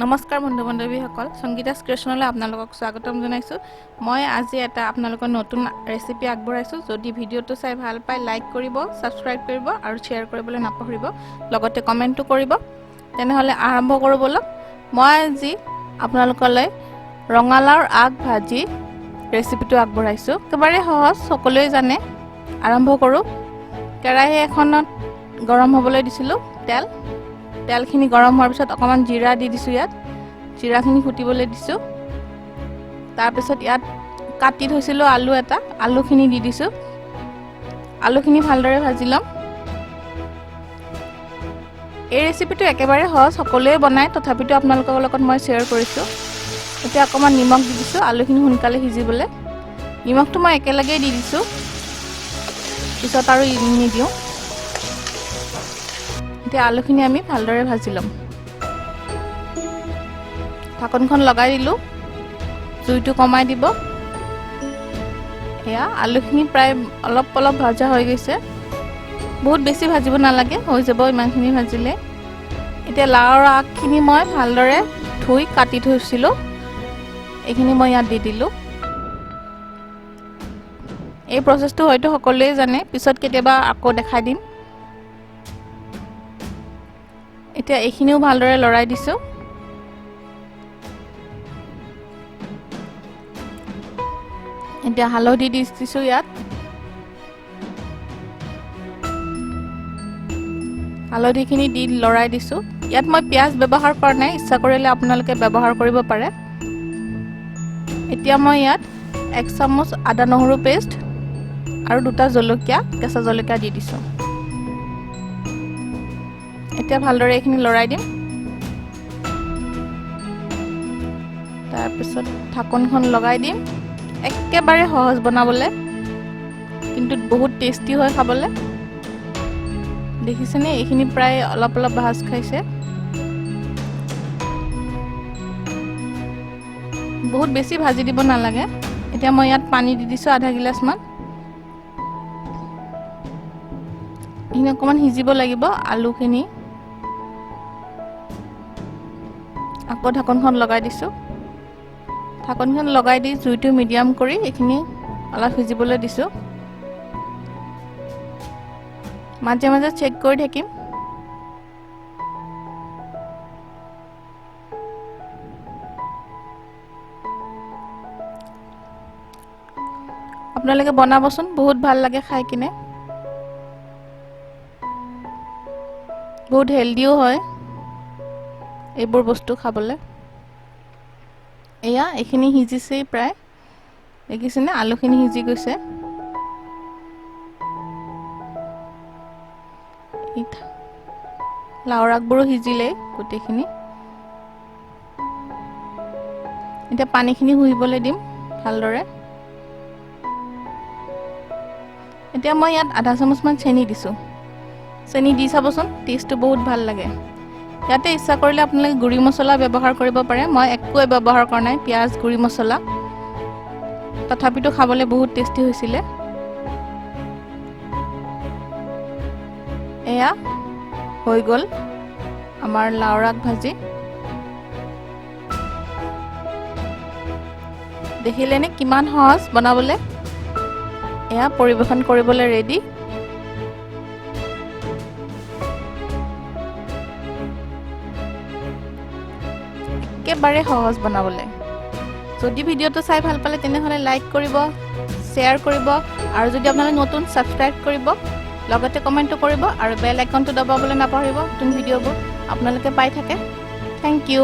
নমস্কাৰ বন্ধু বান্ধৱীসকল, সংগীতাছ ক্ৰিয়েশ্যনলৈ আপোনালোকক স্বাগতম জনাইছোঁ। মই আজি এটা আপোনালোকৰ নতুন ৰেচিপি আগবঢ়াইছোঁ। যদি ভিডিঅ'টো চাই ভাল পায় লাইক কৰিব, ছাবস্ক্ৰাইব কৰিব আৰু শ্বেয়াৰ কৰিবলৈ নাপাহৰিব, লগতে কমেণ্টো কৰিব। তেনেহ'লে আৰম্ভ কৰোঁ ব'লক। মই আজি আপোনালোকলৈ ৰঙালাওৰ আগ ভাজি ৰেচিপিটো আগবঢ়াইছোঁ। একেবাৰে সহজ, সকলোৱে জানে। আৰম্ভ কৰোঁ। কেৰাহী এখনত গৰম হ'বলৈ দিছিলোঁ তেল। তেলখিনি গৰম হোৱাৰ পিছত অকণমান জিৰা দি দিছোঁ। ইয়াত জিৰাখিনি ফুটিবলৈ দিছোঁ। তাৰপিছত ইয়াত কাটি থৈছিলোঁ আলু এটা, আলুখিনি দি দিছোঁ। আলুখিনি ভালদৰে ভাজি ল'ম। এই ৰেচিপিটো একেবাৰে সহজ, সকলোৱে বনায়, তথাপিতো আপোনালোকৰ লগত মই শ্বেয়াৰ কৰিছোঁ। এতিয়া অকণমান নিমখ দি দিছোঁ আলুখিনি সোনকালে সিজিবলৈ। নিমখটো মই একেলগেই দি দিছোঁ, পিছত আৰু নিদিওঁ। এতিয়া আলুখিনি আমি ভালদৰে ভাজি ল'ম। ঢাকনখন লগাই দিলোঁ, জুইটো কমাই দিব। এয়া আলুখিনি প্ৰায় অলপ অলপ ভাজা হৈ গৈছে, বহুত বেছি ভাজিব নালাগে, হৈ যাব ইমানখিনি ভাজিলে। এতিয়া লাওৰ আগখিনি মই ভালদৰে ধুই কাটি থৈছিলোঁ, এইখিনি মই ইয়াত দি দিলোঁ। এই প্ৰচেছটো হয়তো সকলোৱে জানে, পিছত কেতিয়াবা আকৌ দেখাই দিম। এতিয়া এইখিনিও ভালদৰে লৰাই দিছোঁ। এতিয়া হালধি দি দিছোঁ ইয়াত। হালধিখিনি দি লৰাই দিছোঁ। ইয়াত মই পিঁয়াজ ব্যৱহাৰ কৰা নাই, ইচ্ছা কৰিলে আপোনালোকে ব্যৱহাৰ কৰিব পাৰে। এতিয়া মই ইয়াত 1 চামুচ আদা নহৰু পেষ্ট আৰু 2টা জলকীয়া, কেঁচা জলকীয়া দি দিছোঁ। এতিয়া ভালদৰে এইখিনি লৰাই দিম। তাৰপিছত ঢাকনখন লগাই দিম। একেবাৰে সহজ বনাবলৈ, কিন্তু বহুত টেষ্টি হয় খাবলৈ। দেখিছেনে, এইখিনি প্ৰায় অলপ অলপ ভাজ খাইছে। বহুত বেছি ভাজি দিব নালাগে। এতিয়া মই ইয়াত পানী দি দিছোঁ আধা গিলাচমান। এইখিনি অকণমান সিজিব লাগিব আলুখিনি। আকৌ ঢাকনখন লগাই দিছোঁ। ঢাকনখন লগাই দি জুইটো মিডিয়াম কৰি এইখিনি অলপ সিজিবলৈ দিছোঁ। মাজে মাজে চেক কৰি থাকিম। আপোনালোকে বনাবচোন, বহুত ভাল লাগে খাই কিনে, বহুত হেল্ডিও হয় এইবোৰ বস্তু খাবলৈ। এয়া এইখিনি সিজিছেই প্ৰায়, দেখিছেনে আলুখিনি সিজি গৈছে। লাওৰ আগবোৰো সিজিলেই গোটেইখিনি। এতিয়া পানীখিনি শুহিবলৈ দিম ভালদৰে। এতিয়া মই ইয়াত আধা চামুচমান চেনি দিছোঁ। চেনি দি চাবচোন, টেষ্টটো বহুত ভাল লাগে। ইয়াতে ইচ্ছা কৰিলে আপোনালোকে গুড়ি মছলা ব্যৱহাৰ কৰিব পাৰে। মই একোৱে ব্যৱহাৰ কৰা নাই, পিঁয়াজ, গুড়ি মছলা, তথাপিতো খাবলৈ বহুত টেষ্টি হৈছিলে। এয়া হৈ গ'ল আমাৰ লাওৰ আগ ভাজি। দেখিলেনে কিমান সহজ বনাবলৈ। এয়া পৰিৱেশন কৰিবলৈ ৰেডি। একেবাৰে সহজ বনাবলৈ। যদি ভিডিঅ'টো চাই ভাল পালে তেনেহ'লে লাইক কৰিব, শ্বেয়াৰ কৰিব আৰু যদি আপোনালোকে নতুন ছাবস্ক্ৰাইব কৰিব, লগতে কমেণ্টো কৰিব আৰু বেল আইকনটো দবাবলৈ নাপাহৰিব। নতুন ভিডিঅ'বোৰ আপোনালোকে পাই থাকে। Thank you.